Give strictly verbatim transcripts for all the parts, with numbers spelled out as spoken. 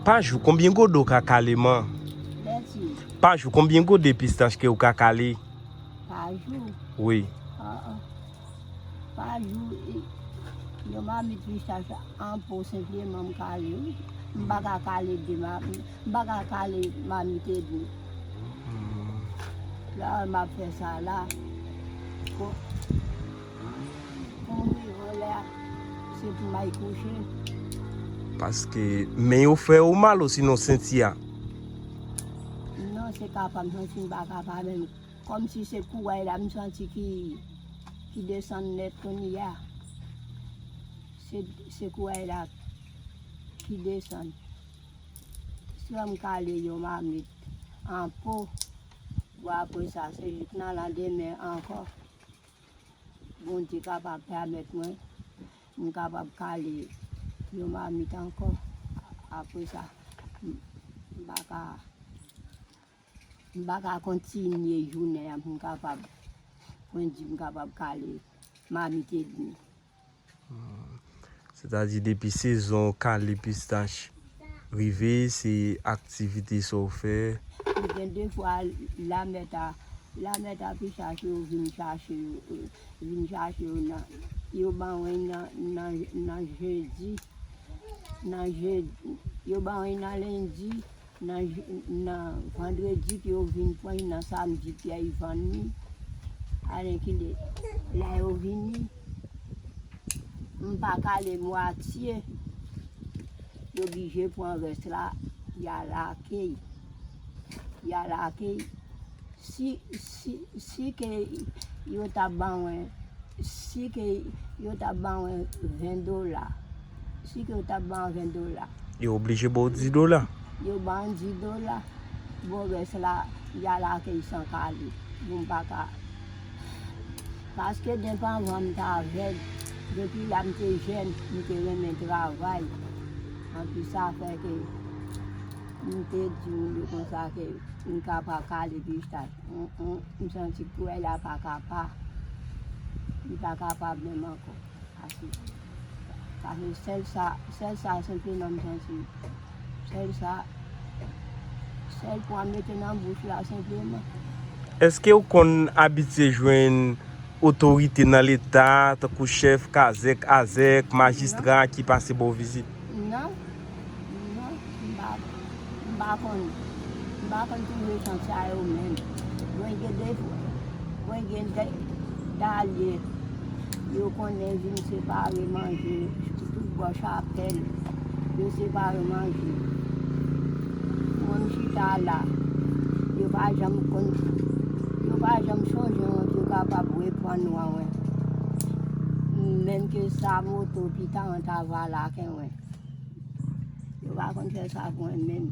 Pa jou, konbyen gode w ka kale, man? Bèti, Pa jou, konbyen gode pistach ke w ka kale? Pa jou. Wi. Ah, ah. Pa jou, e, yon mamit pistach an po senpleman m kale, wi. M pa ka kale de ma-, m pa ka kale mamit edmi. La, m ap fè sa la. Pou, pou m rive lè a, se pou m al kouche. Paske men yo fè ou mal, osinon senti a? Non, se kapab, m santi m pa kapab menm. Kòmsi se kouray la, m santi ki, ki desann nèt kounye a. Se, se kouray la ki desann. Sè m kale yon mamit an po. Bon, apre sa, se jis nan landemen ankò, Bondye kapab pèmèt mwen, m kapab kale yon mamit ankò. Apre sa, m, m pa ka, m pa ka kontinye jounen an pou m kapab, pou m di m kapab kale mamit edmi. Sètadi depi sezon kale pistach rive, se aktivite sa w fè? Gen de fwa, lamèt a, lamèt a pistach yo vin chache yo, vin chache yo nan, yo ban mwen nan, nan, nan jedi, nan jedi, yo ban mwen nan lendi, nan, nan vandredi pou yo vin pran, nan samdi pou yo vann li. Alenkile, lè yo vini, m pa kale mwatye, yo oblije pran rès la, y al lake, y al lake. Si, si, si ke yo ta ban mwen, si ke yo ta ban mwen ven dola, si ke yo ta ban mwen ven dola, Yo oblije ba w dis dola. Yo ban dis dola. Bon, rès la, y al lake san kale. Bon, m pa ka. Paske depi anvan m t avèg, depi lè m te jèn, m te renmen travay. Anpi sa fè ke m te di moun yo konsa ke m kapab kale pistach. M, m, m santi kouray la pa ka pa. Li pa kapab menm ankò. Paske, paske sèl sa, sèl sa senpleman m santi. Sèl sa, sèl pwa m mete nan bouch la senpleman. Èske w konn abitye jwenn otorite nan Leta, tankou chèf kazèk, azèk, majistra ki pase ba w vizit? Non, non, m pa, m pa konn, m pa konn touye jan sa yo menm. Mwen gen de, mwen gen de, dalye, yo konnen vin separe manje, tout bò chapèl, yo separe manje. Mwen m chita la, yo pa janm konn, yo pa janm sonje mwen pou yo kapab reprann mwen. Menm ke sa moto pita an ta va lake mwen. Yo pa konn fè sa pou mwen menm.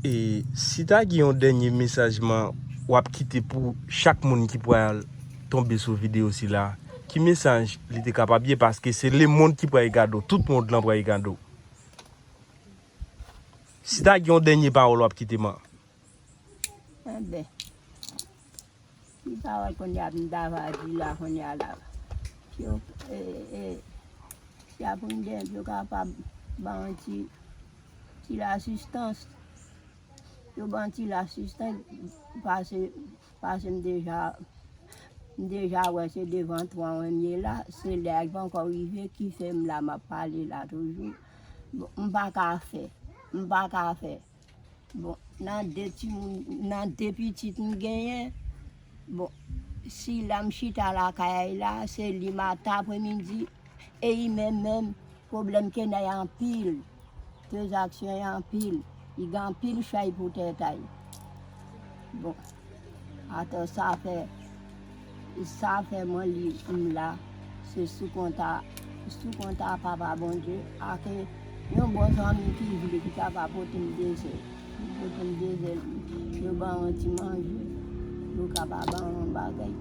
E si ta gen yon dènye mesaj man w ap kite pou chak moun ki pral tonbe sou videyo sila, ki mesaj li te kapab ye? Paske se lemonn ki pral gade w, tout mond lan pral gade w. Si ta gen yon dènye pawòl w ap kite man. Enben, ki pawòl kounye a m ta va di la kounye a la? Yo, e, e, si a pou m gen, yo kapab ban yon ti, ti lasistans. Yo ban ti lasistans, pase, pase m deja, m deja wè se devan twa mwen m ye la, se lè a ki poko rive ki fè m la m ap pale la toujou. Bon, m pa ka fè, m pa ka fè. Bon, nan de timoun, nan de pitit m genyen, bon, si la m chita lakay la, se li maten apremidi, e li menm menm, pwoblèm Kenèy anpil, tranzaksyon anpil, li gen anpil chay pou tèt a li. Bon, atò sa fè, sa fè mwen li m la, se sou konta, sou konta Papa Bondye, ak yon bon zanmi ki vle ki ta va pote m dezè. Yo pote m dezè, yo ban yon ti manje, yo ka pa ban yon bagay.